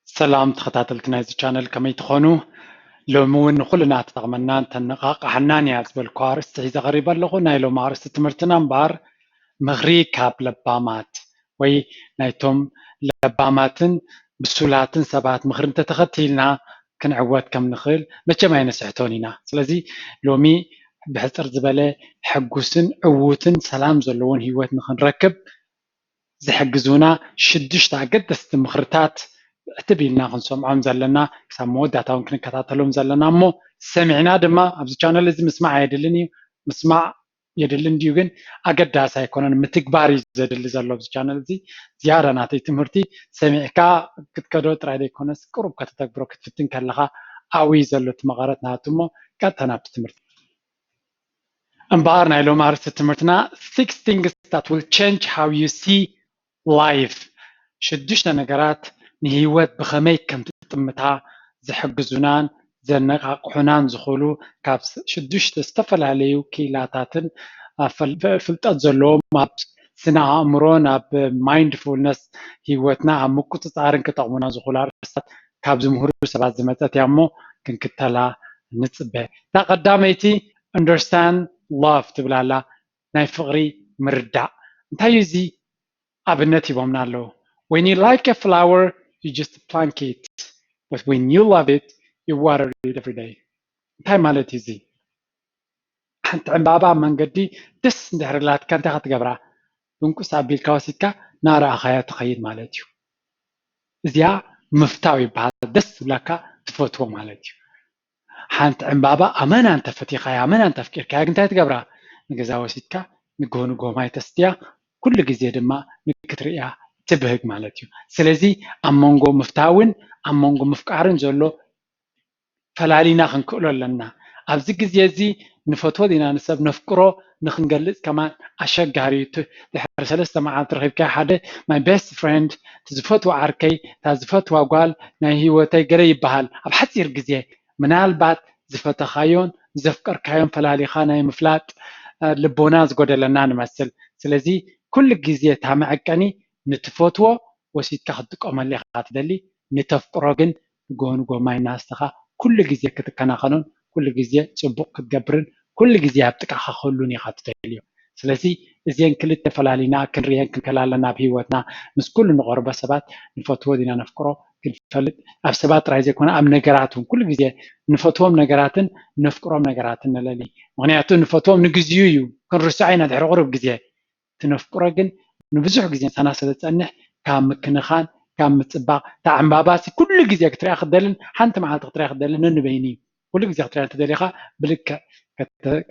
ሰላም ተኸታተልቲ ናይዚ ቻነል፣ ከመይ ትኾኑ? ሎሚ እውን ንኹልና ትጠቕመናን ተነቓቕሓናን እያ ዝበልኩ ኣርእስቲ ሒዘ ቀሪበ ኣለኹ። ናይ ሎሚ ኣርእስቲ ትምህርትና እምበኣር ምኽሪ ካብ ለባማት ወይ ናይቶም ለባማትን ብሱላትን ሰባት ምኽሪ እንተተኸቲልና ክንዕወት ከም ንኽእል መቸም ኣይንስሕቶን ኢና። ስለዚ ሎሚ ብሕፅር ዝበለ ሕጉስን ዕዉትን ሰላም ዘለዎን ህይወት ንኽንረክብ ዝሕግዙና ሽዱሽተ ኣገደስቲ ምኽርታት ዕትብ ኢልና ክንሰምዖም ዘለና፣ ክሳብ መወዳእታ እውን ክንከታተሎም ዘለና እሞ ሰሚዕና ድማ ኣብዚ ቻነል እዚ ምስማዕ ኣየድልን እዩ። ምስማዕ የድልን ድዩ ግን ኣገዳሲ ኣይኮነን። ምትግባር እዩ ዘድሊ ዘሎ ኣብዚ ቻነል እዚ። ዝያዳ ናተይ ትምህርቲ ሰሚዕካ ክትከዶ ጥራይ ዘይኮነስ ቅሩብ ከተተግብሮ ክትፍትን ከለኻ ኣብይ ዘሎ እቲ መቐረት ናቱ እሞ ቀጥታ ናብቲ ትምህርቲ። እምበኣር ናይ ሎሚ ኣርእስቲ ትምህርትና six things that will change how you see life፣ ሽዱሽተ ነገራት ንህይወት ብኸመይ ከም ትጥምታ ዝሕግዙናን ዘነቃቕሑናን ዝኽእሉ ካብ ሽዱሽተ ዝተፈላለዩ ክኢላታትን ፍልጠት ዘለዎም ኣብ ስነ ኣእምሮን ኣብ ማይንድፉልነስ ህይወትና ኣብ ምቁፅፃርን ክጠቕሙና ዝኽእሉ ኣርእስታት ካብ ዝምህሩ ሰባት ዝመፀት እያ እሞ ክንክተላ ንፅበ። እታ ቀዳመይቲ understand love ትብል ኣላ፣ ናይ ፍቕሪ ምርዳእ። እንታይ እዩ እዚ? ኣብነት ሂቦምና ኣለዉ። When you like a flower, you just plant it, but when you love it, you water it every day። እንታይ ማለት እዩ እዚ? ሓንቲ ዕምባባ ኣብ መንገዲ ደስ እንድሕር ላትካ እንታይ ክትገብራ? ብንቁስ ኣቢልካ ወሲድካ ናረኣኻያ ትኸይድ ማለት እዩ። እዚኣ ምፍታው ይበሃል። ደስ ዝብላካ ትፈትዎ ማለት እዩ። ሓንቲ ዕምባባ ኣመና እንተፈቲኻያ ኣመና እንተፍቂርካያ ግን እንታይ ትገብራ? ንገዛ ወሲድካ ንጎ ንጎ ማይ ተስትያ፣ ኩሉ ግዜ ድማ ንክትርእያ ትብህግ ማለት እዩ። ስለዚ ኣብ መንጎ ምፍታውን ኣብ መንጎ ምፍቃርን ዘሎ ፈላሊና ክንክእሎ ኣለና። ኣብዚ ግዜ እዚ ንፈትዎ ዲና ንሰብ ነፍቅሮ ንክንገልፅ ከማን ኣሸጋሪ እዩ። ድሕሪ ሰለስተ መዓልቲ ረኺብካዮ ሓደ my best friend፣ ዝፈትዎ ዓርከይ፣ እታ ዝፈትዋ ጓል ናይ ህይወተይ ገለ ይበሃል ኣብ ሓፂር ግዜ ምናልባት ዝፈተኻዮን ዘፍቀርካዮን ፈላሊኻ ናይ ምፍላጥ ልቦና ዝጎደለና ንመስል። ስለዚ ኩሉ ግዜ እታ መዐቀኒ ንትፈትዎ ወሲድካ ክትጥቀመሉ ኢኻ ትደሊ፣ ንተፍቅሮ ግን ንጎ ንጎ ማይ እናስተኻ ኩሉ ግዜ ክትከናኸኖን ኩሉ ግዜ ፅቡቕ ክትገብርን ኩሉ ግዜ ኣብ ጥቃኻ ክህሉን ኢኻ ትደልዮ። ስለዚ እዚአን ክልተ ፈላሊና ክንሪአን ክንከላ ኣለና ኣብ ህይወትና። ምስ ኩሉ ንቐርቦ ሰባት ንፈትዎ ዲና ነፍቅሮ ክንፈልጥ ኣብ ሰባት ጥራይ ዘይኮነ ኣብ ነገራት እውን ኩሉ ግዜ ንፈትዎም ነገራትን ነፍቅሮም ነገራትን ንለሊ። ምክንያቱ ንፈትዎም ንግዚኡ እዩ፣ ክንርስዖ ኢና ድሕሪ ቁሩብ ግዜ። ትነፍቅሮ ግን ንብዙሕ ግዜ ምሳና ስለ ዝፀንሕ ካብ ምክንኻን ካብ ምፅባቕ እታ ዕምባባ ሲ ኩሉ ግዜ ክትሪኣ ክትደልን ሓንቲ መዓልቲ ክትሪኣ ክትደልን ነንበይኒ እዩ። ኩሉ ግዜ ክትሪኣ እንተደሊኻ ብልክዕ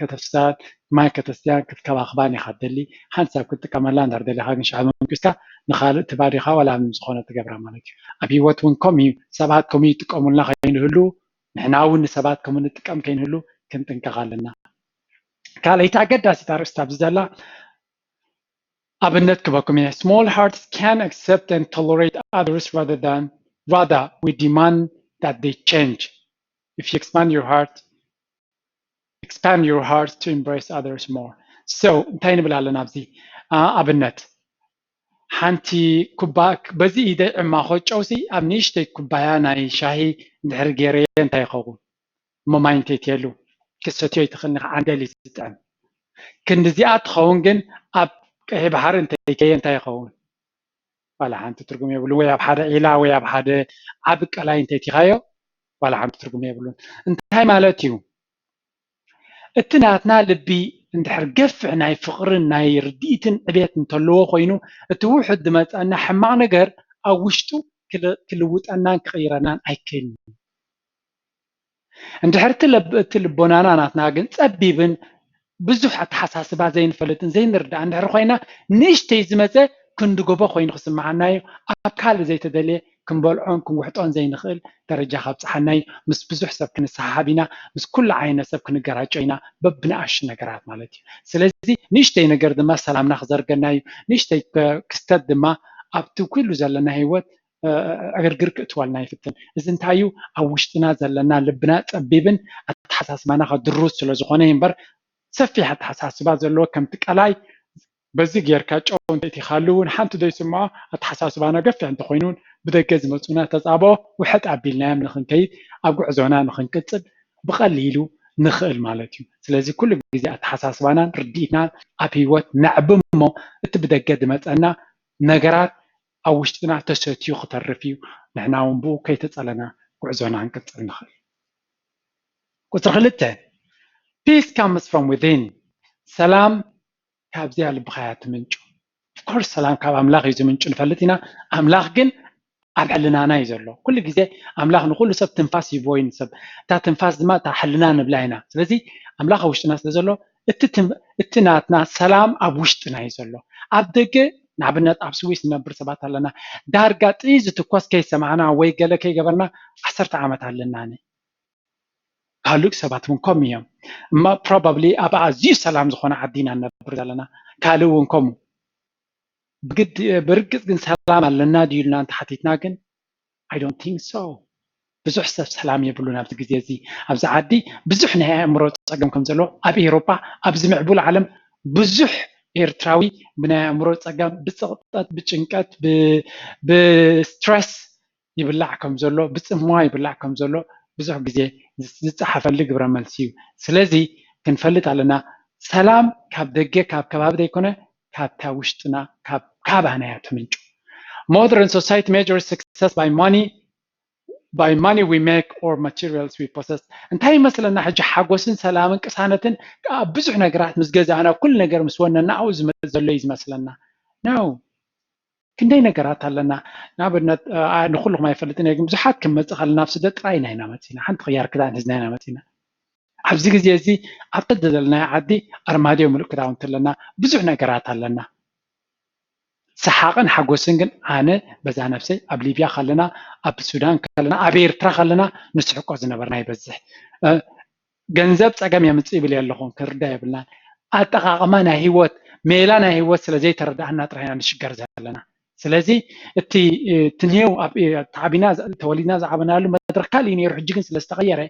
ከተፍስሳን ማይ ከተስትያን ክትከባኽባን ኢኻ ትደሊ። ሓንቲ ሰብ ክትጥቀመላ እንድሕር ደሊኻ ግን ሽዓ መንኪስካ ንኻልእ ትባዲኻ ዋላ ምን ዝኾነ ትገብራ ማለት እዩ። ኣብ ህይወት እውን ከምኡ እዩ። ሰባት ከምኡ ይጥቀሙልና ከይንህሉ ንሕና እውን ንሰባት ከምኡ ንጥቀም ከይንህሉ ክንጥንቀቕ ኣለና። ካልኣይቲ ኣገዳሲት ኣርእስቲ ኣብዚ ዘላ ኣብነት ክበኩም እየ። Small hearts can accept and tolerate others rather than rather we demand that they change. If you expand your heart, expand your heart to embrace others more. So እንታይ ንብል ኣለና ኣብዚ ኣብነት ሓንቲ ኩባ በዚ ኢደይ ዕማኾ ጨውሲ ኣብ ንእሽተይ ኩባያ ናይ ሻሂ እንድሕር ገይረየ እንታይ ይኸውን? እሞ ማይ እንተይትየሉ ክሰትዮ ይትኽእል ንኸዓ ገሊ ዝጥዕም ክንዲዚኣ ትኸውን ግን ኣብ ቀይሕ ባሕሪ እንተይከየ እንታይ ይኸውን? ዋላ ሓንቲ ትርጉም የብሉን። ወይ ኣብ ሓደ ዒላ ወይ ኣብ ሓደ ዓቢ ቀላይ እንተይቲኻዮ ዋላ ሓንቲ ትርጉም የብሉን። እንታይ ማለት እዩ? እቲ ናትና ልቢ እንድሕር ገፍሕ ናይ ፍቕርን ናይ ርድኢትን ዕቤት እንተለዎ ኮይኑ እቲ ውሑድ ዝመፀና ሕማቕ ነገር ኣብ ውሽጡ ክልውጠናን ክቕይረናን ኣይክእልን እዩ። እንድሕር እቲ ልቦናና ናትና ግን ፀቢብን ብዙሕ ኣተሓሳስባ ዘይንፈልጥን ዘይንርዳእ እንድሕር ኮይና ንእሽተይ ዝመፀ ክንዲ ጎቦ ኮይኑ ክስምዓና እዩ። ኣብ ካልእ ዘይተደልየ ክንበልዖን ክንውሕጦን ዘይንኽእል ደረጃ ካብፅሓና እዩ። ምስ ብዙሕ ሰብ ክንሰሓሓብ ኢና፣ ምስ ኩሉ ዓይነት ሰብ ክንገራጮ ኢና፣ በብንኣሽቱ ነገራት ማለት እዩ። ስለዚ ንእሽተይ ነገር ድማ ሰላምና ክዘርገና እዩ። ንእሽተይ ክስተት ድማ ኣብቲ ኩሉ ዘለና ህይወት ዕግርግር ክእትወልና ይፍትን። እዚ እንታይ እዩ? ኣብ ውሽጥና ዘለና ልብና ፀቢብን ኣተሓሳስባና ከድሩት ስለ ዝኾነ እዩ እምበር ሰፊሕ ኣተሓሳስባ ዘለዎ ከምቲ ቀላይ በዚ ጌርካ ጨው እንተእቲኻሉ እውን ሓንቲ ዘይስምዖ ኣተሓሳስባና ገፊሕ እንተኾይኑን ብደገ ዝመፁና ተፃብኦ ውሕጥ ኣቢልናዮም ንክንከይድ ኣብ ጉዕዞና ንክንቅፅል ብቐሊሉ ንኽእል ማለት እዩ። ስለዚ ኩሉ ግዜ ኣተሓሳስባናን ርድኢትናን ኣብ ህይወት ነዕቢ እሞ እቲ ብደገ ዝመፀና ነገራት ኣብ ውሽጥና ተሰትዩ ክተርፍ እዩ። ንሕና እውን ብኡ ከይተፀለና ጉዕዞና ክንቅፅል ንኽእል። ቁፅሪ ክልተ peace comes from within ሰላም ካብዚኣ ልብኻያ ትምንጩ። Of course ሰላም ካብ ኣምላኽ እዩ ዝምንጩ ንፈልጥ ኢና። ኣምላኽ ግን ኣብ ሕልናና እዩ ዘሎ። ኩሉ ግዜ ኣምላኽ ንኩሉ ሰብ ትንፋስ ይቦይ ንሰብ እታ ትንፋስ ድማ እታ ሕልና ንብላ ኢና። ስለዚ ኣምላኽ ኣብ ውሽጥና ስለ ዘሎ እቲ ናትና ሰላም ኣብ ውሽጥና እዩ ዘሎ። ኣብ ደገ ንኣብነት ኣብ ስዊስ ንነብር ሰባት ኣለና። ዳርጋ ጥይ ዝትኮስ ከይሰማዕና ወይ ገለ ከይገበርና ዓሰርተ ዓመት ኣለና። ካልእ ሰባት እውን ከምኡ እዮም። እማ probably ኣብ ኣዝዩ ሰላም ዝኾነ ዓዲ ኢና ንነብር ዘለና። ካልእ እውን ከምኡ። ብርግፅ ግን ሰላም ኣለና ድዩ ኢልና እንተሓቲትና ግን I don't think so። ብዙሕ ሰብ ሰላም የብሉን ኣብዚ ግዜ እዚ። ኣብዚ ዓዲ ብዙሕ ናይ ኣእምሮ ፀገም ከም ዘሎ ኣብ ኤውሮጳ ኣብዚ ምዕቡል ዓለም ብዙሕ ኤርትራዊ ብናይ ኣእምሮ ፀገም ብፅቕጠት ብጭንቀት ብስትረስ ይብላዕ ከም ዘሎ ብፅምዋ ይብላዕ ከም ዘሎ ብዙሕ ግዜ ዝፀሓፈሉ ግብረ መልሲ እዩ። ስለዚ ክንፈልጥ ኣለና ሰላም ካብ ደገ ካብ ከባቢ ዘይኮነ ካብታ ውሽጥና ካብ ካባና እያ ትምንጩ። Modern society measures success by money by money we make or materials we possess እንታይ ይመስለና ሕጂ ሓጎስን ሰላምን ቅሳነትን ኣብ ብዙሕ ነገራት ምስ ገዛእና ኩሉ ነገር ምስ ወነና ኣብኡ ዝመፅ ዘሎ እዩ ዝመስለና ነው። ክንደይ ነገራት ኣለና ንኣብነት ንኩልኩም ኣይፈልጥን ግን ብዙሓት ክንመፅእ ከለና ኣብ ስደት ጥራይ ኢና ኢና መፂና ሓንቲ ክያር ክዳን ሒዝና ኢና መፂና ኣብዚ ግዜ እዚ ኣብ ተደለልናዮ ዓዲ ኣርማድዮ ምሉእ ክዳውንቲ ኣለና ብዙሕ ነገራት ኣለና ሰሓቕን ሓጎስን ግን ኣነ በዛ ነብሰይ ኣብ ሊብያ ከለና ኣብ ሱዳን ከለና ኣብ ኤርትራ ከለና ንስሕቆ ዝነበርና ይበዝሕ ገንዘብ ፀገም የምፅእ ይብል ኣለኹም ክርዳ የብልናን ኣጠቃቅማ ናይ ህይወት ሜላ ናይ ህይወት ስለ ዘይተረዳእና ጥራይና ንሽገር ዘለና ስለዚ እቲ ትንሄው ተዓቢና ተወሊድና ዝዓበናሉ መድረክ ካልእ ነይሩ ሕጂ ግን ስለ ዝተቀየረ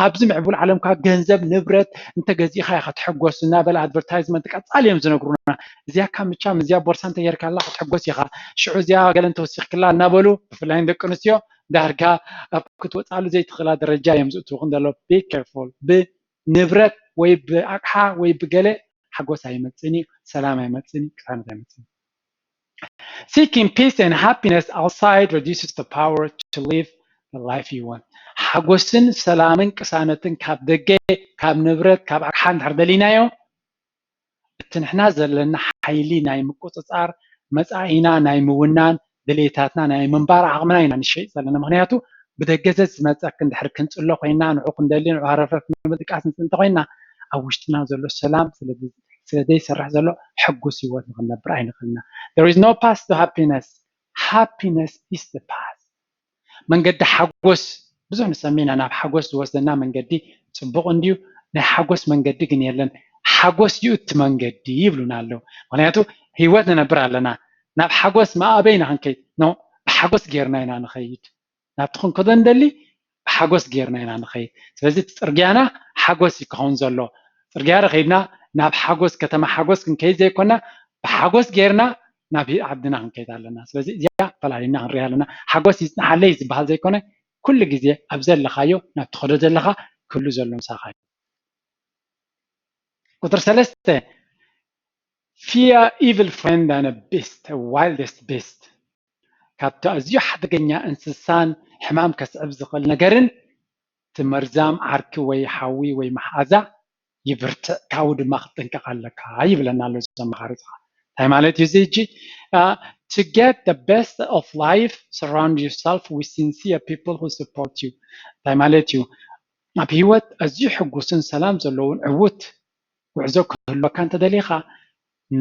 ኣብዚ ምዕቡል ዓለም ካ ገንዘብ ንብረት እንተገዚእካ ኢካ ትሕጎስ እናበለ ኣድቨርታይዝመንት ቀፃሊ እዮም ዝነግሩና እዚያ ካምቻ እዚያ ቦርሳ እንተጌርካላ ክትሕጎስ ኢካ ሽዑ እዚያ ገለ እንተወሲክክላ እናበሉ ብፍላይ ደቂ ኣንስትዮ ዳርጋ ኣብ ክትወፃሉ ዘይትኽእላ ደረጃ እዮም ዝእትውኹም ዘሎ be careful ብንብረት ወይ ብኣቅሓ ወይ ብገለ ሓጎስ ኣይመፅን እዩ ሰላም ኣይመፅን እዩ ቅሳነት ኣይመፅን Seeking peace and happiness outside reduces the power to live the life you want. ሓጎስን ሰላምን ቅሳነትን ካብ ደገ ካብ ንብረት ካብ ኣቅሓ እንድሕር ደሊናዮ እቲ ንሕና ዘለና ሓይሊ ናይ ምቁፅፃር መፃኢና ናይ ምውናን ድሌታትና ናይ ምንባር ዓቕምና ኢና ንሸይጥ ዘለና ምክንያቱ ብደገ ዘዝመፀ ክንድሕር ክንፅሎ ኮይና ንዑ ክንደሊ ንዑ ሃረፈፍ ክንብል ድቃስ ንፅንተ ኮይና ኣብ ውሽጥና ዘሎ ሰላም ስለዘይሰርሕ ዘሎ ሕጉስ ህይወት ንክንነብር ኣይንኽእልና there is no path to happiness happiness is the path መንገዲ ሓጎስ ብዙሕ ንሰምዕ ኢና ናብ ሓጎስ ዝወስደና መንገዲ ፅቡቅ እንድዩ ናይ ሓጎስ መንገዲ ግን የለን ሓጎስ እዩ እቲ መንገዲ ይብሉና ኣለዉ ምክንያቱ ህይወት ንነብር ኣለና ናብ ሓጎስ ማኣበይ ኢና ክንከይድ ኖ ብሓጎስ ጌርና ኢና ንኸይድ ናብቲ ክንከዶ ንደሊ ብሓጎስ ጌርና ኢና ንኸይድ ስለዚ እቲ ፅርግያና ሓጎስ እዩ ክኸውን ዘሎ ፅርግያ ረኺብና ናብ ሓጎስ ከተማ ሓጎስ ክንከይድ ዘይኮና ብሓጎስ ጌርና ናብ ዓድና ክንከይድ ኣለና ስለዚ እዚኣ ፈላሊና ክንሪኣ ኣለና ሓጎስ ይፅናሓለይ ዝበሃል ዘይኮነ ኩሉ ግዜ ኣብ ዘለኻዮ ናብ ትኸዶ ዘለኻ ክህሉ ዘሎ ምሳኻ እዩ ቁፅሪ ሰለስተ fear evil friend and a beast a wildest beast ካብቲ ኣዝዩ ሓደገኛ እንስሳን ሕማም ከስዕብ ዝኽእል ነገርን እቲ መርዛም ዓርኪ ወይ ሓዊ ወይ መሓዛ ይብርትዕ ካብኡ ድማ ክትጥንቀቕ ኣለካ ይብለና ኣሎ ዘመኻሪ ዝኻ እንታይ ማለት እዩ እዚ ሕጂ to get the best of life surround yourself with sincere people who support you እንታይ ማለት እዩ ኣብ ህይወት ኣዝዩ ሕጉስን ሰላም ዘለውን ዕዉት ጉዕዞ ክህልወካ እንተደሊኻ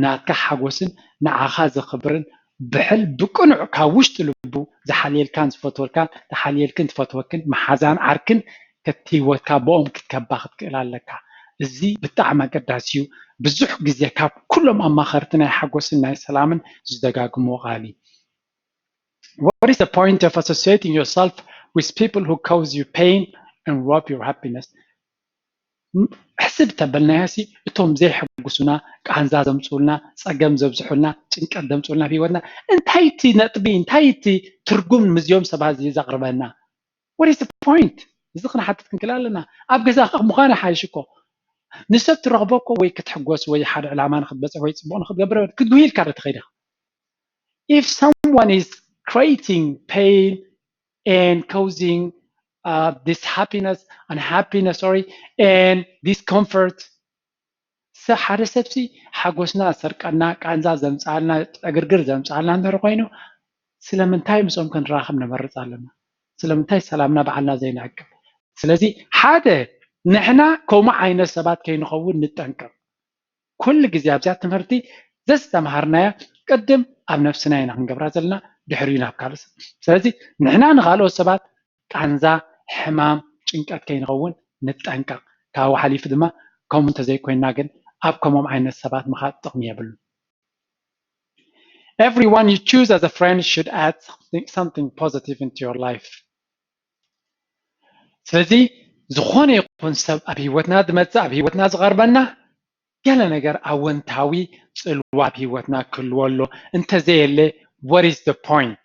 ናትካ ሓጎስን ንዓኻ ዘኽብርን ብሕል ብቅኑዕ ካብ ውሽጢ ልቡ ዝሓልየልካን ዝፈትወልካን ዝሓልየልክን ዝፈትወክን መሓዛን ዓርክን ከቲ ህይወትካ ብኦም ክትከባ ክትክእል ኣለካ እዚ ብጣዕሚ ኣገዳሲ እዩ ብዙሕ ግዜ ካብ ኩሎም ኣማኸርቲ ናይ ሓጎስን ናይ ሰላምን ዝደጋግሞ ቃል እዩ What is the point of associating yourself with people who cause you pain and rob your happiness? ሕስብ ተበልናዮ ሲ እቶም ዘይሕጉሱና፣ ቃንዛ ዘምፅኡልና፣ ፀገም ዘብዝሑልና፣ ጭንቀት ዘምፅኡልና ኣብ ህይወትና እንታይ እቲ ነጥቢ እንታይ እቲ ትርጉም ምስዚኦም ሰባት እዚ ዘቕርበና? What is the point? እዚ ክንሓትት ክንክእል ኣለና። ኣብ ገዛ ምዃን ሓይሽ እኮ ንሰብ ትረኽቦ እኮ ወይ ክትሕጎስ ወይ ሓደ ዕላማ ንክትበፅሕ ወይ ፅቡቕ ንክትገብር ክትጉሂ ኢልካ ዶ ትኸይድ ኢኻ? If someone is creating pain and causing uh, this happiness, unhappiness, sorry, and discomfort ሓደ ሰብ ሲ ሓጎስና ሰርቀና፣ ቃንዛ ዘምፃልና፣ ዕግርግር ዘምፃልና እንድሕር ኮይኑ ስለምንታይ ምስኦም ክንራኸብ ንመርፅ ኣለና? ስለምንታይ ሰላምና ባዕልና ዘይንዕቅብ? ስለዚ ሓደ ንሕና ከምኡ ዓይነት ሰባት ከይንኸውን ንጠንቀቕ። ኩሉ ግዜ ኣብዚኣ ትምህርቲ ዘዝተምሃርናያ ቅድም ኣብ ነፍስና ኢና ክንገብራ ዘለና፣ ድሕሪኡ ናብ ካልእ ሰብ። ስለዚ ንሕና ንኻልኦት ሰባት ቃንዛ፣ ሕማም፣ ጭንቀት ከይንኸውን ንጠንቀቕ። ካብኡ ሓሊፉ ድማ ከምኡ እንተዘይኮይንና ግን ኣብ ከምኦም ዓይነት ሰባት ምኻድ ጥቕሚ የብሉን። Everyone you choose as a friend should add something, something positive into your life. ስለዚ ዝኾነ ይኹን ሰብ ኣብ ህይወትና ዝመፅእ ኣብ ህይወትና ዝቐርበና ገለ ነገር ኣወንታዊ ፅልዋ ኣብ ህይወትና ክህልዎ ኣሎ። እንተዘየለ what is the point?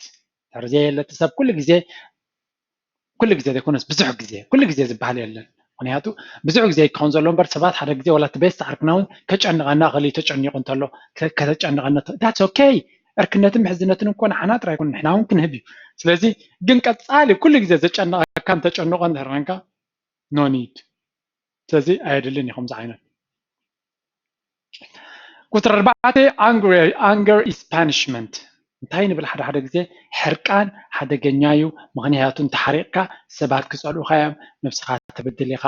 እንተዘየለ እቲ ሰብ ኩሉ ግዜ ኩሉ ግዜ ዘይኮነስ ብዙሕ ግዜ ኩሉ ግዜ ዝበሃል የለን። ምክንያቱ ብዙሕ ግዜ ክኸውን ዘሎ እምበር ሰባት ሓደ ግዜ ዋላ እቲ ቤስት ዓርክና እውን ከጨንቐና ክእል እዩ። ተጨኒቑ እንተሎ ከ- ከተጨንቐና that's okay። ዕርክነትን ምሕዝነትን እኮ ንዓና ጥራይ ይኮን ንሕና እውን ክንህብ እዩ። ስለዚ ግን ቀፃሊ ኩሉ ግዜ ዘጨንቐካ እንተጨንቆ እንድሕር ኮንካ no need። ስለዚ ኣየድልን እዩ ከምዚ ዓይነት። ቁፅሪ ኣርባዕተ anger is punishment። እንታይ ንብል ሓደ ሓደ ግዜ ሕርቃን ሓደገኛ እዩ። ምክንያቱ እንተሓሪቕካ ሰባት ክፀልኡካ እዮም፣ ነብስኻ ትበድል ኢኻ፣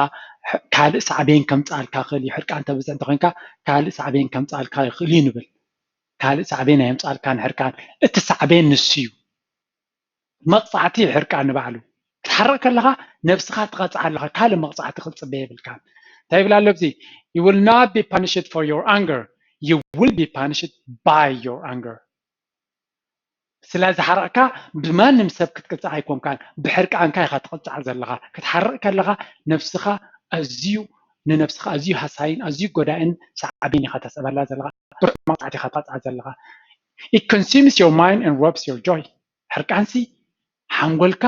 ካልእ ሳዕቤን ከምፅኣልካ ይኽእል እዩ። ሕርቃን ተብዝሕ እንተኮይንካ ካልእ ሳዕቤን ከምፅኣልካ ይኽእል እዩ ንብል። ካልእ ሳዕቤን ኣየምፅኣልካን ሕርቃን፣ እቲ ሳዕቤን ንሱ እዩ። መቕፃዕቲ ሕርቃን ንባዕሉ ክትሓርቕ ከለኻ ነብስኻ ትቐፅዓ ኣለኻ። ካልእ መቕፃዕቲ ክትፅበ የብልካን። እንታይ ይብል ኣሎ ኣብዚ? You will not be punished for your anger, you will be punished by your anger። ስለ ዝሓረቕካ ብማንም ሰብ ክትቅፃዕ ኣይኮንካን፣ ብሕርቃንካ ኢኻ ትቕፃዕ ዘለኻ። ክትሓርቕ ከለኻ ነብስኻ ኣዝዩ ንነብስኻ ኣዝዩ ሃሳይን ኣዝዩ ጎዳእን ሳዕቤን ኢኻ ተስዕበላ ዘለኻ። ብርቱዕ መቕፃዕቲ ኢኻ ትቐፅዓ ዘለኻ። It consumes your mind and robs your joy። ሕርቃንሲ ሓንጎልካ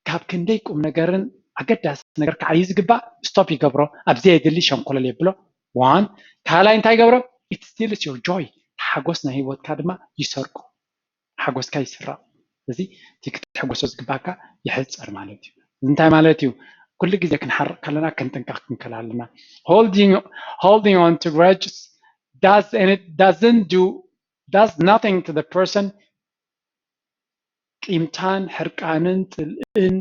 ካብ ክንደይ ቁም ነገርን ኣገዳሲ ነገር ክዓዩ ዝግባእ ስቶፕ ይገብሮ፣ ኣብ ዘየድሊ ሸንኮለል የብሎ። ዋን ካልኣይ እንታይ ይገብሮ? It steals your joy። ሓጎስ ናይ ህይወትካ ድማ ይሰርቆ። ሓጎስካ ይስረቕ። እዚ እቲ ክትሕጎሶ ዝግባካ ይሕፀር ማለት እዩ። እዚ እንታይ ማለት እዩ? ኩሉ ግዜ ክንሓርቕ ከለና ክንጥንቀቕ ክንክእል ኣለና። Holding, holding on to grudges does, and it doesn't do, does nothing to the person. ቂምታን ሕርቃንን ፅልእን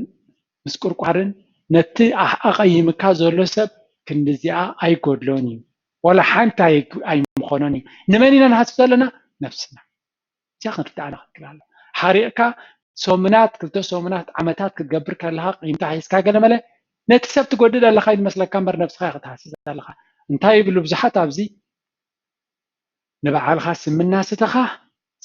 ምስቁርቋርን ነቲ ኣህ- ኣቐይምካ ዘሎ ሰብ ክንድዚኣ ኣይጎድሎን እዩ፣ ዋላ ሓንቲ ኣይ- ኣይምኾኖን እዩ። ንመን ኢና ንሃስብ ዘለና? ነብስና። እዚኣ ክንርዳእ ንኽእል ኣለና። ሓሪቕካ ሰሙናት ክልተ ሰሙናት ዓመታት ክትገብር ከለኻ ቂምታ ሒዝካ ገለ መለ ነቲ ሰብ ትጎድእ ኣለኻ ይመስለካ እምበር ነብስኻ ክትሃስስ ኣለኻ። እንታይ ይብሉ ብዙሓት ኣብዚ ንባዕልኻ ስምና ስተኻ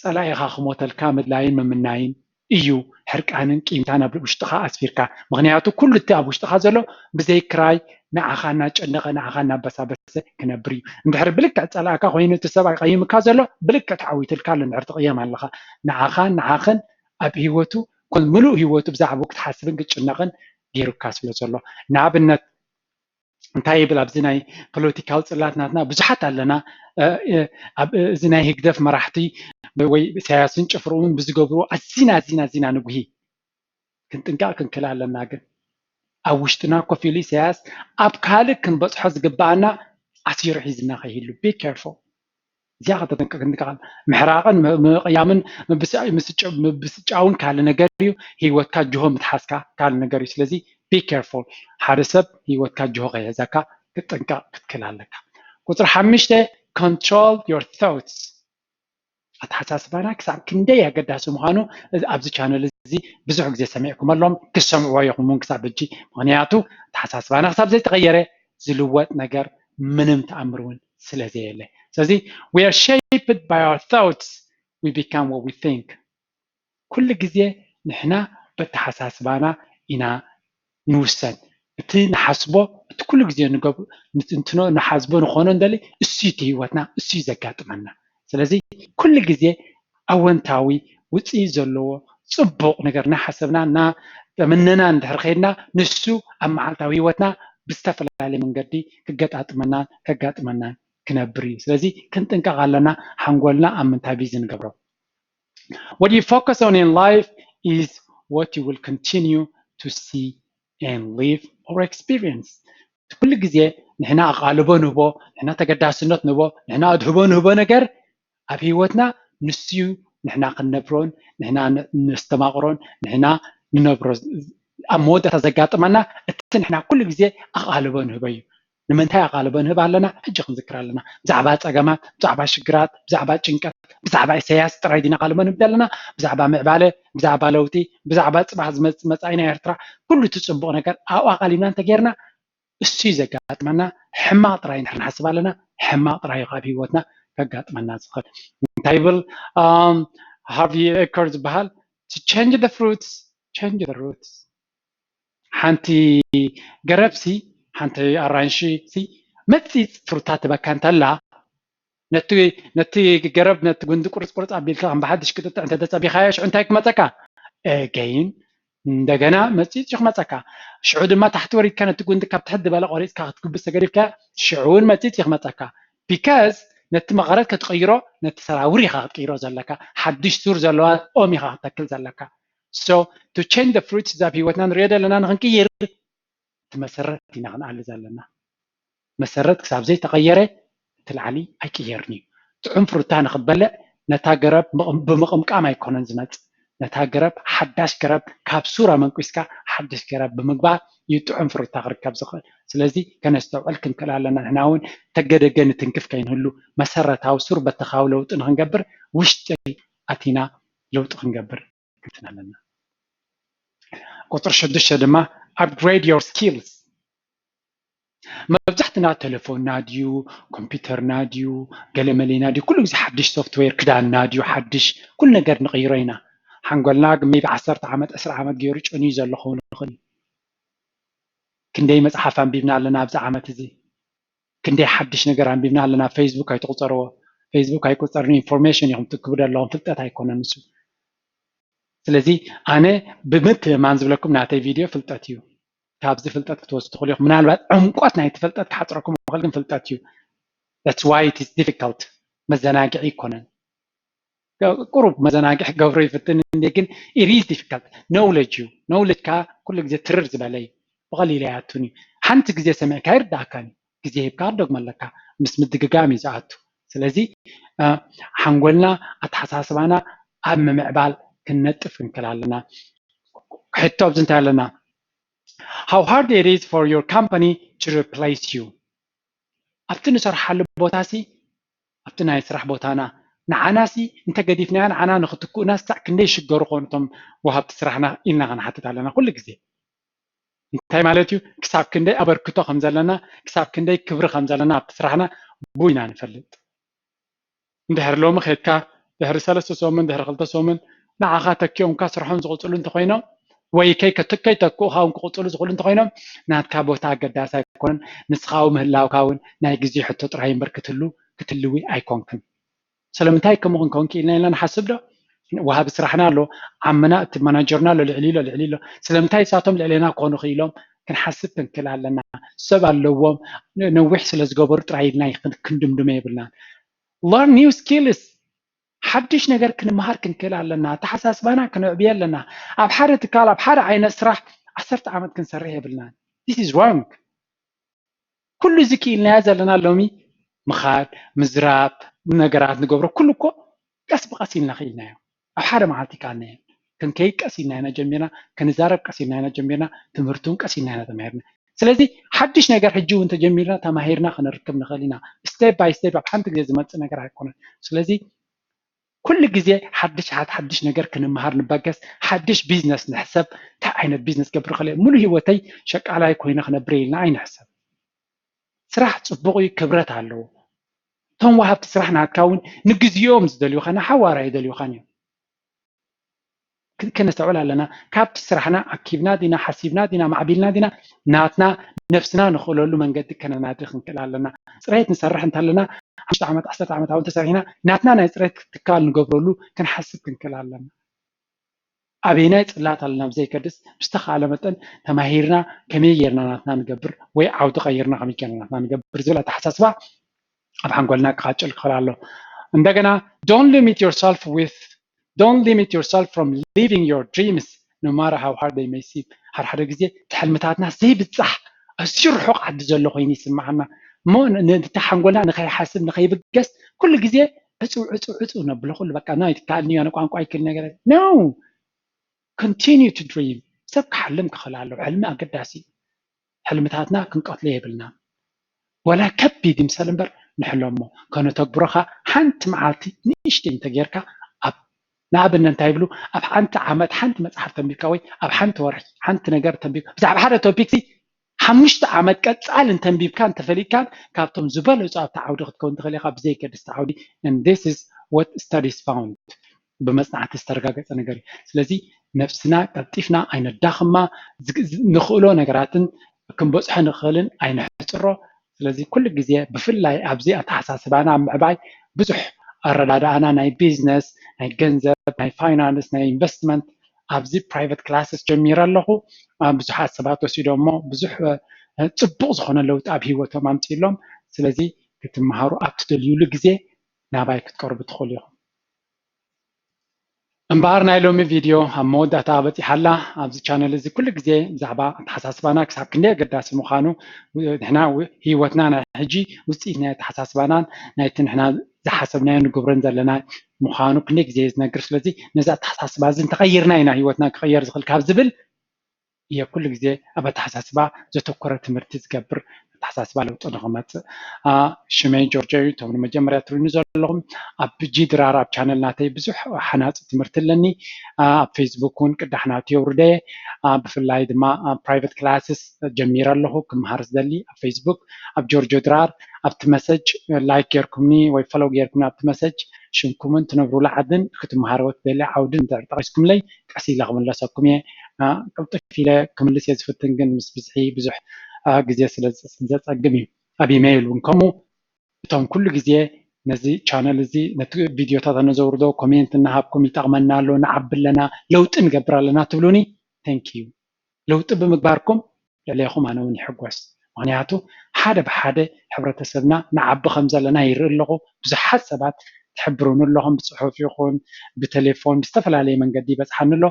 ፀላኢኻ ክሞተልካ ምድላይን ምምናይን እዩ። ሕርቃንን ቂምታን ኣብ ውሽጥኻ ኣስፊርካ። ምኽንያቱ ኩሉ እቲ ኣብ ውሽጥኻ ዘሎ ብዘይ ክራይ ንዓኻ እናጨነቐ ንዓኻ እናበሳበሰ ክነብር እዩ። እንድሕር ብልክዕ ፀላእካ ኮይኑ እቲ ሰብ ኣይቀይምካ ዘሎ ብልክዕ ተዓዊትልካ ኣሎ። እንድሕር ትቕየም ኣለኻ ንዓኻን ንዓኽን ኣብ ህይወቱ ኮን ምሉእ ህይወቱ ብዛዕባኡ ክትሓስብን ክትጭነቕን ገይሩካ ስለ ዘሎ። ንኣብነት እንታይ ይብል ኣብዚ ናይ ፖለቲካዊ ፅላት ናትና ብዙሓት ኣለና። እ፣ እ፣ ኣብ እዚ ናይ ህግደፍ መራሕቲ ወይ ኢሳያስን ጭፍርኡን ብዝገብሩ ኣዚና ኣዚና ኣዚና ንጉሂ ክንጥንቀቕ ክንክእል ኣለና። ግን ኣብ ውሽጥና ኮፍ ኢሉ ኢሳያስ ኣብ ካልእ ክንበፅሖ ዝግባኣና ኣሲሩ ሒዝና ከይህሉ be careful። እዚኣ ከተጠንቀቅ እንድቃል ምሕራቅን ምቅያምን ምብስጫውን ካልእ ነገር እዩ። ህይወትካ ጅሆ ምትሓዝካ ካልእ ነገር እዩ። ስለዚ be careful። ሓደ ሰብ ህይወትካ ጅሆ ከይሕዘካ ክትጥንቀቅ ክትክእል ኣለካ። ቁፅሪ ሓሙሽተ control your thoughts። ኣተሓሳስባና ክሳብ ክንደይ ኣገዳሲ ምዃኑ ኣብዚ ቻነል እዚ ብዙሕ ግዜ ሰሚዕኩም ኣሎም ክሰምዕዎ ይኹም እውን ክሳብ ሕጂ። ምክንያቱ ኣተሓሳስባና ክሳብ ዘይተቀየረ ዝልወጥ ነገር ምንም ተኣምር እውን ስለ ዘየለ። ስለዚ we are shaped by our thoughts, we become what we think። ኩሉ ግዜ ንሕና በተሓሳስባና ኢና ንውሰን። እቲ ንሓስቦ እቲ ኩሉ ግዜ ንገብ ንትንትኖ ንሓስቦ ንኾኖ እንደሊ እሱ እቲ ህይወትና እሱ እዩ ዘጋጥመና። ስለዚ ኩሉ ግዜ ኣወንታዊ ውፅኢት ዘለዎ ፅቡቕ ነገር እናሓሰብና እናተመነና እንድሕር ከይድና ንሱ ኣብ መዓልታዊ ህይወትና ብዝተፈላለየ መንገዲ ክገጣጥመናን ከጋጥመናን ክነብር እዩ። ስለዚ ክንጥንቀቕ ኣለና። ሓንጎልና ኣብ ምንታይ ቢዚ ንገብሮ። What you focus on in life is what you will continue to see and live or experience. ኩሉ ግዜ ንሕና ኣቓልቦ ንህቦ፣ ንሕና ተገዳስነት ንህቦ፣ ንሕና ኣድህቦ ንህቦ ነገር ኣብ ህይወትና ንሱ እዩ ንሕና ክንነብሮን ንሕና ነስተማቕሮን ንሕና ንነብሮ ኣብ መወዳእታ ዘጋጥመና እቲ ንሕና ኩሉ ግዜ ኣቓልቦ ንህቦ እዩ። ንምንታይ ኣቓልቦ ንህብ ኣለና? ሕጂ ክንዝክር ኣለና። ብዛዕባ ፀገማት፣ ብዛዕባ ሽግራት፣ ብዛዕባ ጭንቀት፣ ብዛዕባ ኢሳያስ ጥራይ ዲና ኣቓልቦ ንህብ ዘለና? ብዛዕባ ምዕባለ፣ ብዛዕባ ለውጢ፣ ብዛዕባ ፅባሕ ዝመፅእ መፃኢ ናይ ኤርትራ ኩሉ እቲ ፅቡቕ ነገር ኣብኡ ኣቓሊብና እንተጌርና እሱ እዩ ዘጋጥመና። ሕማቕ ጥራይ እንድሕር ንሓስብ ኣለና ሕማቕ ጥራይ እዩ ካብ ህይወትና ከጋጥመና ዝኽእል። እንታይ ይብል ሃርቪ ኤከር ዝበሃል? To change the fruits, change the roots። ሓንቲ ገረብሲ ሓንቲ ኣራንሺ ሲ መፂፅ ፍሩታ ትበካ እንተላ ነቲ ነቲ ገረብ ነቲ ጉንዲ ቁርፅ ቁርፅ ኣቢልካ ከም ብሓድሽ ክትጥዕ እንተተፀቢኻዮ ሽዑ እንታይ ክመፀካ? ገይን እንደገና መፂፅ እዩ ክመፀካ። ሽዑ ድማ ታሕቲ ወሪድካ ነቲ ጉንዲ ካብ ትሕት ዝበለ ቆሪፅካ ክትጉብስ ተገዲፍካ ሽዑ እውን መፂፅ እዩ ክመፀካ። ቢካዝ ነቲ መቐረት ክትቕይሮ ነቲ ሰራውር ኢኻ ክትቅይሮ ዘለካ። ሓድሽ ሱር ዘለዋ ኦም ኢኻ ክትተክል ዘለካ። So to change the fruits ኣብ ህይወትና ንሪኦ ዘለና ንክንቅይር እቲ መሰረት ኢና ክንኣሊ ዘለና። መሰረት ክሳብ ዘይተቐየረ እቲ ላዕሊ ኣይቅየርን እዩ። ጥዑም ፍሩታ ንክትበልዕ ነታ ገረብ ብምቕምቃም ኣይኮነን ዝመፅእ። ነታ ገረብ ሓዳሽ ገረብ ካብ ሱራ መንቁስካ ሓድሽ ገረብ ብምግባር እዩ ጥዑም ፍሩታ ክርከብ ዝኽእል። ስለዚ ከነስተውዕል ክንክእል ኣለና። ንሕና እውን ተገደገ ንትንክፍ ከይንህሉ መሰረታዊ ሱር በተኻዊ ለውጢ ንክንገብር ውሽጢ ኣቲና ለውጢ ክንገብር ክትን ኣለና። ቁፅሪ ሽዱሽተ ድማ upgrade your skills። መብዛሕትና ቴሌፎንና ድዩ ኮምፒውተርና ድዩ ገለመሌና ድዩ ኩሉ ግዜ ሓድሽ ሶፍትዌር ክዳንና ድዩ ሓድሽ ኩሉ ነገር ንቕይሮ ኢና። ሓንጎልና ሜቢ ዓሰርተ ዓመት ዕስራ ዓመት ገይሩ ጨንዩ ዘሎ ክኸውን ይኽእል እዩ። ክንደይ መፅሓፍ ኣንቢብና ኣለና ኣብዚ ዓመት እዚ? ክንደይ ሓድሽ ነገር ኣንቢብና ኣለና? ፌስቡክ ኣይትቁፀርዎ። ፌስቡክ ኣይቁፀርን ኢንፎርሜሽን ኢኹም ትክቡ ዘለኹም ፍልጠት ኣይኮነን ንሱ። ስለዚ ኣነ ብምትእማን ዝብለኩም ናተይ ቪድዮ ፍልጠት እዩ። ካብዚ ፍልጠት ክትወስዱ ትኽእሉ ኢኹም። ምናልባት ዕምቆት ናይቲ ፍልጠት ክሓፅረኩም ይኽእል ግን ፍልጠት እዩ። That's why it is difficult። መዘናግዒ ኣይኮነን። ቁሩብ መዘናግዒ ክገብሮ ይፍትን እንዴ ግን it is difficult። Knowledge እዩ። Knowledge ከኣ ኩሉ ግዜ ትርር ዝበለ እዩ። ብቐሊል ኣይኣቱን እዩ። ሓንቲ ግዜ ሰሚዕካ ይርዳእካን እዩ። ግዜ ሂብካ ክትደግሞ ኣለካ። ምስ ምድግጋም እዩ ዝኣቱ። ስለዚ ሓንጎልና ኣተሓሳስባና ኣብ ምምዕባል ክንነጥፍ ክንክእል ኣለና። ሕቶ ኣብዚ እንታይ ኣለና? How hard it is for your company to replace you። ኣብቲ ንሰርሓሉ ቦታ ሲ ኣብቲ ናይ ስራሕ ቦታና ንዓና ሲ እንተገዲፍናዮ ንዓና ንክትክኡና ሳዕ ክንደይ ይሽገሩ ኾኑ እቶም ወሃብቲ ስራሕና ኢልና ክንሓትት ኣለና ኩሉ ግዜ። እንታይ ማለት እዩ? ክሳብ ክንደይ ኣበርክቶ ከም ዘለና ክሳብ ክንደይ ክብሪ ከም ዘለና ኣብቲ ስራሕና ቡ ኢና ንፈልጥ። እንድሕር ሎሚ ኬድካ ድሕሪ ሰለስተ ሰሙን ድሕሪ ክልተ ሰሙን ንዓኻ ተኪኦምካ ስርሖም ዝቕፅሉ እንተኮይኖም ወይ ከይተክኡኻ እውን ክቕፅሉ ዝኽእሉ እንተኮይኖም ናትካ ቦታ ኣገዳሲ ኣይኮነን። ንስኻ ምህላውካ እውን ናይ ግዜ ሕቶ ጥራይ እምበር ክትህሉ ክትልዊ ኣይኮንክን። ስለምንታይ ከምኡ ክንከውን ክኢልና ኢልና ንሓስብ ዶ? ወሃቢ ስራሕና ኣሎ፣ ዓምና እቲ ማናጀርና ኣሎ፣ ልዕሊ ኣሎ ልዕሊ ኣሎ። ስለምንታይ እሳቶም ልዕሌና ክኾኑ ክኢሎም ክንሓስብ ክንክእል ኣለና። ሰብ ኣለዎም ነዊሕ ስለ ዝገበሩ ጥራይ ኢልና ክንድምድሞ የብልናን። Learn new skills። ሓድሽ ነገር ክንመሃር ክንክእል ኣለና። ኣተሓሳስባና ክነዕብዮ ኣለና። ኣብ ሓደ ትካል ኣብ ሓደ ዓይነት ስራሕ ዓሰርተ ዓመት ክንሰርሕ የብልናን። This is wrong። ኩሉ እዚ ክኢልናዮ ዘለና ሎሚ ምኻድ ምዝራብ ነገራት ንገብሮ ኩሉ እኮ ቀስ ብቀስ ኢልና ክኢልናዮ ኣብ ሓደ መዓልቲ ከኣልናዮ ክንከይድ ቀስ ኢልና ኢና ጀሚርና ክንዛረብ ቀስ ኢልና ኢና ጀሚርና ትምህርቲ እውን ቀስ ኢልና ኢና ተማሂርና ስለዚ ሓድሽ ነገር ሕጂ እውን ተጀሚርና ተማሂርና ክንርክብ ንኽእል ኢና step by step ኣብ ሓንቲ ግዜ ዝመፅእ ነገር ኣይኮነን ስለዚ ኩሉ ግዜ ሓድሽ ሓድሽ ነገር ክንመሃር ንበገስ ሓድሽ ቢዝነስ ንሕሰብ እንታይ ዓይነት ቢዝነስ ገብር ከለ ሙሉ ህይወተይ ሸቃላይ ኮይነ ክነብር ኢልና ኣይንሕሰብ ስራሕ ፅቡቕ እዩ ክብረት ኣለዎ እቶም ወሃብቲ ስራሕ ናትካ እውን ንግዜኦም ዝደልዩኻ ንሓዋራ ይደልዩኻን እዮም ከነስተውዕል ኣለና። ካብቲ ስራሕና ኣኪብና ዲና፣ ሓሲብና ዲና፣ ማዕቢልና ዲና፣ ናትና ነብስና ንኽእለሉ መንገዲ ከነናዲ ክንክእል ኣለና። ፅሬት ንሰርሕ እንተለና ሓሙሽተ ዓመት ዓሰርተ ዓመት እውን ተሰሪሕና ናትና ናይ ፅሬት ትካል ንገብረሉ ክንሓስብ ክንክእል ኣለና። ኣበየናይ ፅላት ኣለና ብዘይከድስ ብዝተኻለ መጠን ተማሂርና ከመይ ጌርና ናትና ንገብር ወይ ዓውዲ ቀይርና ከመይ ጌርና ናትና ንገብር ዝብል ኣተሓሳስባ ኣብ ሓንጎልና ክኻጨል ክኽእል ኣሎ። እንደገና don't limit yourself with don't limit yourself from living your dreams no matter how hard they may seem። ሓደ ሓደ ግዜ እቲ ሕልምታትና ዘይብፃሕ ኣዝዩ ርሑቕ ዓዲ ዘሎ ኮይኑ ይስምዓና እሞ ነቲ ሓንጎልና ንኸይሓስብ ንኸይብገስ ኩሉ ግዜ ዕፁ ዕፁ ዕፁ ነብሎ ኩሉ በቃ ናይ ትከኣልኒ የሆነ ቋንቋ ይክል ነገር no continue to dream። ሰብ ክሓልም ክኽእል ኣለዎ። ሕልሚ ኣገዳሲ እዩ። ሕልምታትና ክንቀትሎ የብልና። ወላ ከቢድ ይምሰል እምበር ንሕለሞ ከነተግብሮ ኸኣ ሓንቲ መዓልቲ ንእሽተይ እንተጌርካ ኣብ ንኣብነት እንታይ ይብሉ ኣብ ሓንቲ ዓመት ሓንቲ መፅሓፍ ተንቢብካ ወይ ኣብ ሓንቲ ወርሒ ሓንቲ ነገር ተንቢብ ብዛዕባ ሓደ ቶፒክ ሓሙሽተ ዓመት ቀፃል እንተንቢብካን እንተፈሊጥካን ካብቶም ዝበለፁ ኣብቲ ዓውዲ ክትከውን ትኽእል ኢኻ። ብዘይገድስቲ ዓውዲ and this is what studies found ብመፅናዕቲ ዝተረጋገፀ ነገር እዩ። ስለዚ ነብስና ቀልጢፍና ኣይነዳኽማ፣ ንኽእሎ ነገራትን ክንበፅሖ ንኽእልን ኣይነሕፅሮ። ስለዚ ኩሉ ግዜ ብፍላይ ኣብዚ ኣተሓሳስባና ኣብ ምዕባይ ብዙሕ ኣረዳድኣና ናይ ቢዝነስ፣ ናይ ገንዘብ፣ ናይ ፋይናንስ፣ ናይ ኢንቨስትመንት ኣብዚ ፕራይቨት ክላስስ ጀሚረ ኣለኹ። ብዙሓት ሰባት ወሲዶሞ ብዙሕ ፅቡቕ ዝኾነ ለውጢ ኣብ ሂወቶም ኣምፂእሎም። ስለዚ ክትመሃሩ ኣብ ትደልዩሉ ግዜ ናባይ ክትቀርቡ ትኽእሉ ኢኹም። እምበኣር ናይ ሎሚ ቪድዮ ኣብ መወዳእታ በፂሓ ኣላ። ኣብዚ ቻነል እዚ ኩሉ ግዜ ብዛዕባ ኣተሓሳስባና ክሳብ ክንደይ ኣገዳሲ ምዃኑ ንሕና ህይወትና ናይ ሕጂ ውፅኢት ናይ ኣተሓሳስባናን ናይቲ ንሕና ዝሓሰብናዮ ንግብሮን ዘለና ምዃኑ ክንደይ ግዜ ዝነግር። ስለዚ ነዚ ኣተሓሳስባ እዚ እንተቐይርና ኢና ህይወትና ክቐየር ዝኽእል ካብ ዝብል እየ ኩሉ ግዜ ኣብ ኣተሓሳስባ ዘተኮረ ትምህርቲ ዝገብር ኣተሓሳስባ ለውጢ ንኽመፅእ። ሽመይ ጆርጆ እዩ። እቶም ንመጀመርያ ትርእዩኒ ዘለኹም ኣብ ጂ ድራር ኣብ ቻነል ናተይ ብዙሕ ሓናፂ ትምህርቲ ኣለኒ። ኣብ ፌስቡክ እውን ቅዳሕ ናተይ የውርደ። ብፍላይ ድማ ፕራይቨት ክላስስ ጀሚረ ኣለኹ ክምሃር ዝደሊ ኣብ ፌስቡክ ኣብ ጆርጆ ድራር ኣብቲ መሰጅ ላይክ ጌርኩምኒ ወይ ፈሎው ጌርኩምኒ ኣብቲ መሰጅ ሽምኩምን ትነብሩሉ ዓድን ክትመሃርዎ ትደሊ ዓውድን እንድሕር ጠቒስኩምለይ ቀስ ኢለ ክምለሰኩም እየ። ቅልጥፍ ኢለ ክምልስ እየ ዝፍትን ግን ምስ ብዝሒ ብዙሕ ግዜ ስለ ዘፀግም እዩ። ኣብ ኢሜይል እውን ከምኡ እቶም ኩሉ ግዜ ነዚ ቻነል እዚ ነቲ ቪድዮታት ነዘውርዶ ኮሜንት እናሃብኩም ይጠቕመና ኣሎ ንዓቢ ኣለና ለውጢ ንገብር ኣለና ትብሉኒ thank you። ለውጢ ብምግባርኩም ልዕሌኹም ኣነ እውን ይሕጎስ። ምክንያቱ ሓደ ብሓደ ሕብረተሰብና ንዓቢ ከም ዘለና ይርኢ ኣለኹ። ብዙሓት ሰባት ትሕብሩኒ ኣለኹም፣ ብፅሑፍ ይኹን ብቴሌፎን ብዝተፈላለየ መንገዲ ይበፅሓኒ ኣሎ።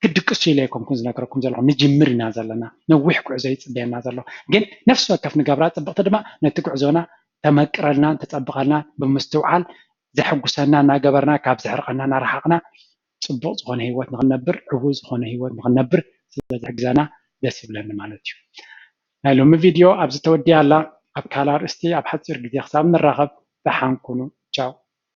ክትድቅሱ ኢለ ኣይኮንኩን ዝነግረኩም ዘለኹ፣ ንጅምር ኢና ዘለና። ነዊሕ ጉዕዞ ይፅበየና ዘሎ። ግን ነፍሲ ወከፍ ንገብራ ፅብቕቲ ድማ ነቲ ጉዕዞና ተመቅረልናን ተፀብቐልናን ብምስትውዓል ዘሐጉሰና እናገበርና ካብ ዘሕርቐና እናረሓቕና ፅቡቕ ዝኾነ ህይወት ንኽንነብር ዕዉት ዝኾነ ህይወት ንኽንነብር ስለዝሕግዘና ደስ ይብለኒ ማለት እዩ። ናይ ሎሚ ቪድዮ ኣብዚ ተወዲኣ ኣላ። ኣብ ካልእ ኣርእስቲ ኣብ ሓፂር ግዜ ክሳብ ንራኸብ ደሓን ኩኑ። ቻው።